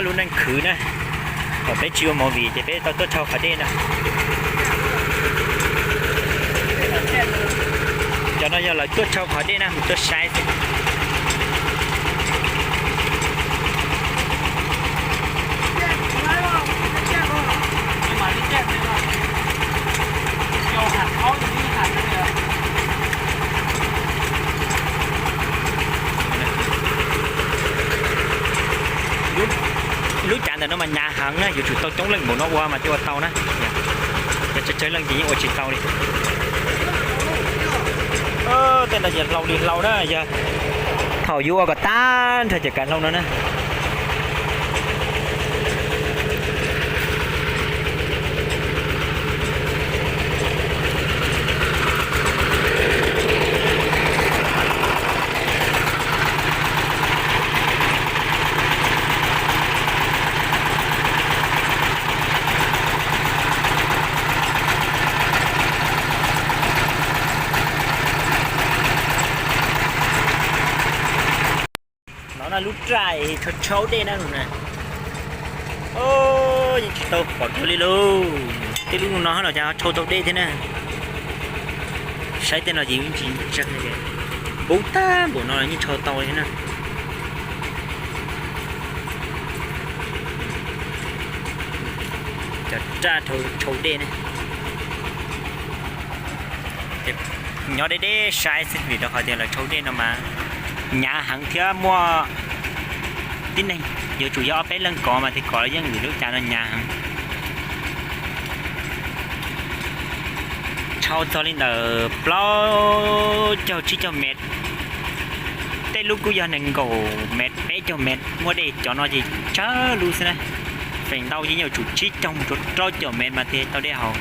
Lub neej khwv na, thaum peb tsis ua movie ces peb tau tuaj tshau qhov dej no. Cov no yog lawv tuaj tshau qhov dej na, mus tuaj saib xwb. Lub cav ntawm no mas hnyav heev na, yuav tsum tau coob leej npaum no ua mas thiaj ua tau na. Cov tsawg tsawg leej ces yeej ua tsis tau li. Tej no ces hlau li hlau na, yog thaum yuav ua kom tag nrho ces kav hlau no na. No na lub raj tshau tshau dej na no na. Yeej tsis tau pom dua li lauj. Tej lub no los cas tshau tau dej thiab na. Saib tej no ces yeej tsis ntseeg, npub tag npaum no los yeej tshau tau li na. Cov raj tshau dej ne, nyob deb deb saib xwb vim rau qhov tias lawv tshau dej no mas hnyav heev thiab muaj tib neeg yuav tsum yog ob peb leeg kov mas thiaj kov los yeej vim lub cav no hnyav heev. Tshau txog li ntawm plaub caug tsib caug mev, tej lub kuj yog nees nkaum mev peb caug mev muaj dej, cov no ces tsawg lub xwb na. Feem ntau ces yuav tsum tsib caug mus rau rau caum mev mas thiaj tau dej haus.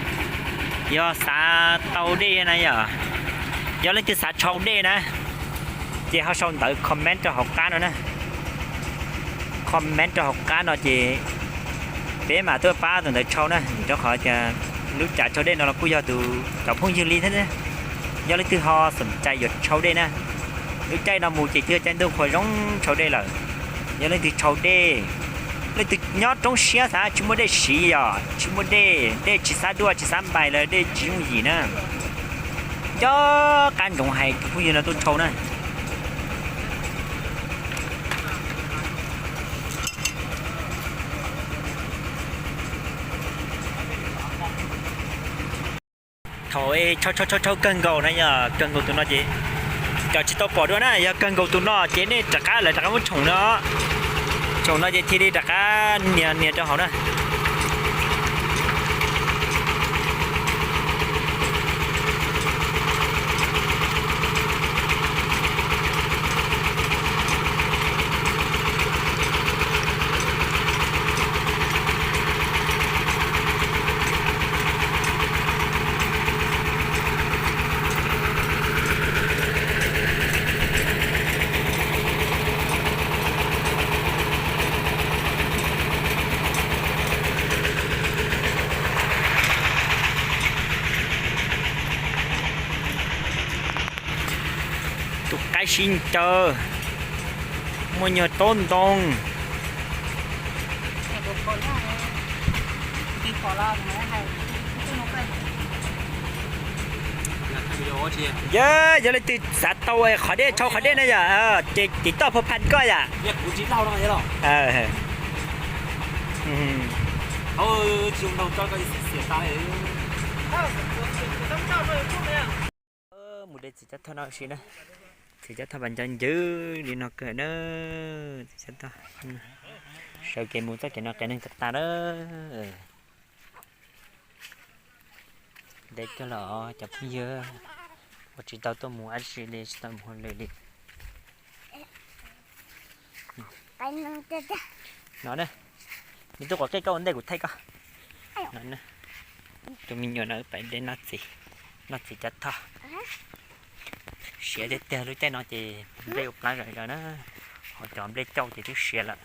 Yog xav tau dej na yom, yog leej twg xav tshau dej na, ces ho sau ntawv comment rau hauv qab no na. Comment rau hauv qab no ces peb mam tuaj pab tus ntawd tshau na, vim rau qhov tias lub cav tshau dej no los kuj yog tus cov phooj ywg li thiab. Yog leej twg ho xoom cai yuav tshau dej na, lub caij no mus ces twb yog caij ntuj qhua zoo tshau dej lawm. Yog leej twg tshau dej, leej twg nyob roob siab xav tsis muaj dej siv, yog tsis muaj dej, dej tsis xav duaj tsis xav npais los dej tsis yooj yim na, nco qab ntsoov hais tus phooj ywg no tuaj tshau na. Thaum tshau tshau tshau kawg nkaus na, yog kawg nkaus tus no ces cov tsis tau pom dua na, yog kawg nkaus tus no ces nej rov qab, lawv rov qab muab tshoom no, tshoom no ces thiaj li rov qab nias nias rau hauv na. Tus qaib sib ncaws, muaj nyuag taub ntoo. Yog, yog leej twg xav tau qhov dej, tshau qhov dej na yom, ces tiv toj pha pha koj yom. Mus de txiv cov thoj no si na. Txiv cov thoj pas nco ncw li no kawg na. Txiv cov thoj, sawv kev mus txoj kev no qias neeg tag tag na. Ntev kawg los cov phooj ywg, ua tsis tau tuaj mus dab tsi li, tsis tau mus hauj lwm li. No ne, nws tuaj quav qij koj ua ntej kuv thaij koj. No ne, tus me nyuam no pais de noj txiv, noj txiv cov thoj. Siav tiag tiag, lub caij no ces nplej ua plab zom zaws na, ho cov nplej cauj ces twb siav lawm.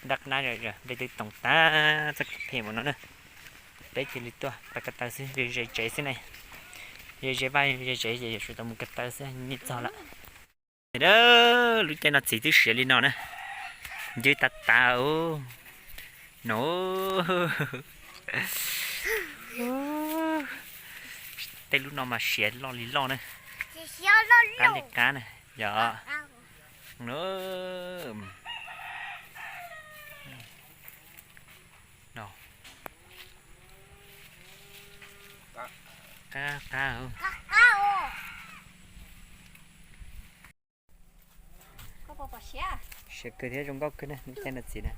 Dab qab zom zaws, nplej twb toom tag txoj kev phem mus no na. Peb cia li tuaj pais ko taw xwb, ze ze tsev xwb ne. Ze ze vaj ze tsev ces yuav tsum tau mus ko taw xwb, nyiaj txog lawm. Lub caij no txiv twb siav li no na. Ncw tas tas. No, tej lub no mas siav loj li loj na. Qab li qab na. Yog. No. Qab qab. Siav kawg thiab zoo nkauj kawg ne, lub caij no txiv na.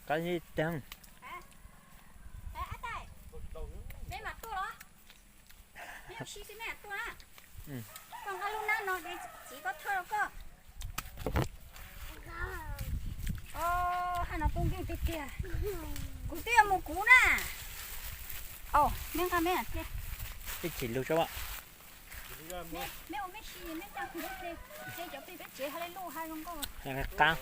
Qab zib tag. Haj no kub nkeeg tiag tiag. Kuv twb yuav mus kuv na. Ib chim lug sab. Qab.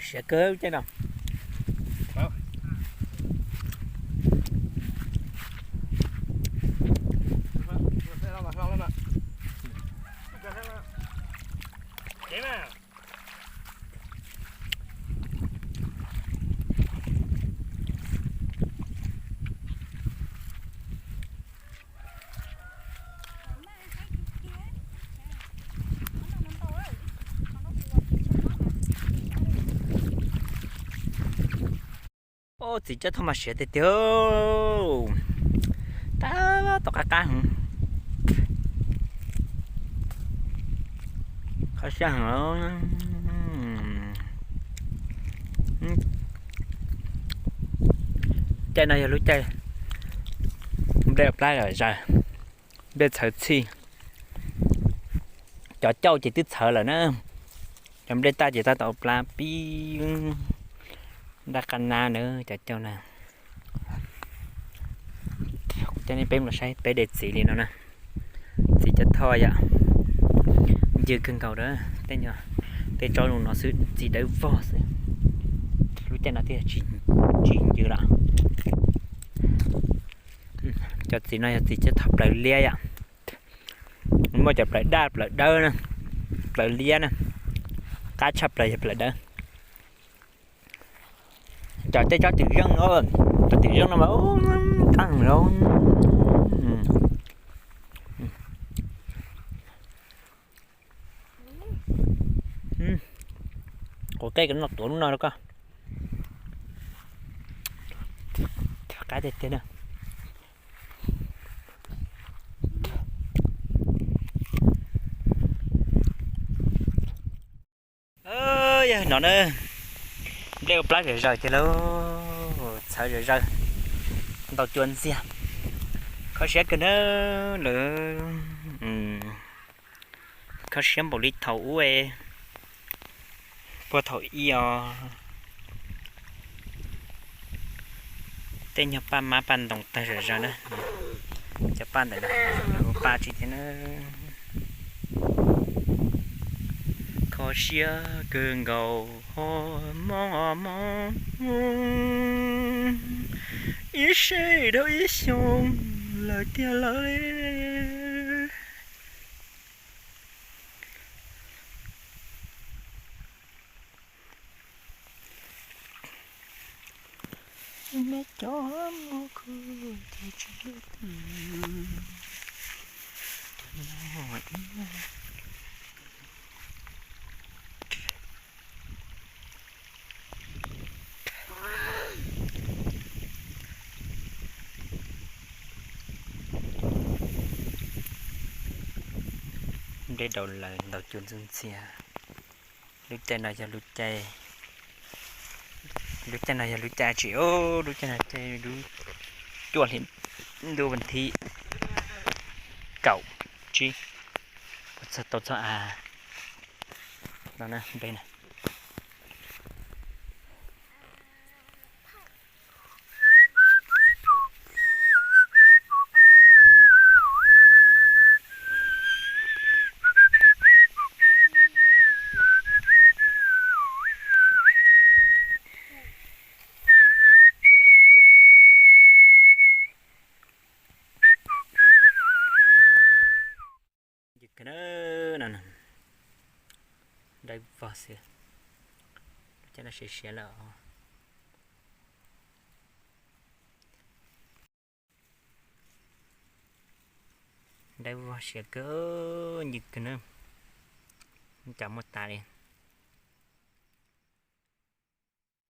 Siav kawg lub caij no. Txiv cov thoj mas siav tiag tiag. Tab tom qab qab heev. Qhov siab heev. Caij no yog lub caij nplej plab zom zaws, nplej txhawv txhij. Cov cauj ces twb txhawv lawm na. Cov nplej taj ces tab tom plab pib nraj qab nab na cov cauj na. Kuv coj nej peb mus saib peb de txiv li no na. Txiv cov thoj yom, ncw kawg nkaus a. Tej tsob zoo no xwb txiv dawb vog xwb. Lub caij no thiaj tsis ncw lawm. Cov txiv no yog txiv cov thoj plaws liab yom. Muaj cov plaws daj plaws dawb na, plaws liab na. Qab tshaj plaws yog plaws dawb. Cov tej tsob twm zeej no, cov twm zeej no mas qab heev. Quav qej kom noj tuav lub no rau koj. Qab tiag tiag na. Yog no na, nplej ua plab zom zaws tiag lauj, txhawv zom zaws, ntau cua ntxiag. Kho siab kawg na lawm, kho siab npaum li thaum ub, puag thaum ub os. Tej nyuag paj mab paj ntoos tawg zom zaws na. Cov paj ntawm no, lawv ua paj tsis thiab na. Kho siab kawg nkaus ho mob os mob, ib sij dhau ib xyoo lawm tiag lawm. Neb cov muaj khuj ces tsis lub twg. Nplej daus lawm ntau cua ntxuj ntxiag. Lub caij no yog lub caij, lub caij no yog lub caij tsis, lub caij no caij lub cuaj hli ntuj vas thib kaum tsib, puas txog tau txog av no na npe na. No, dawb vog xwb, cov no siav siav lawm. Dawb vog siav kawg, ncw kawg na. Cas muaj tas li.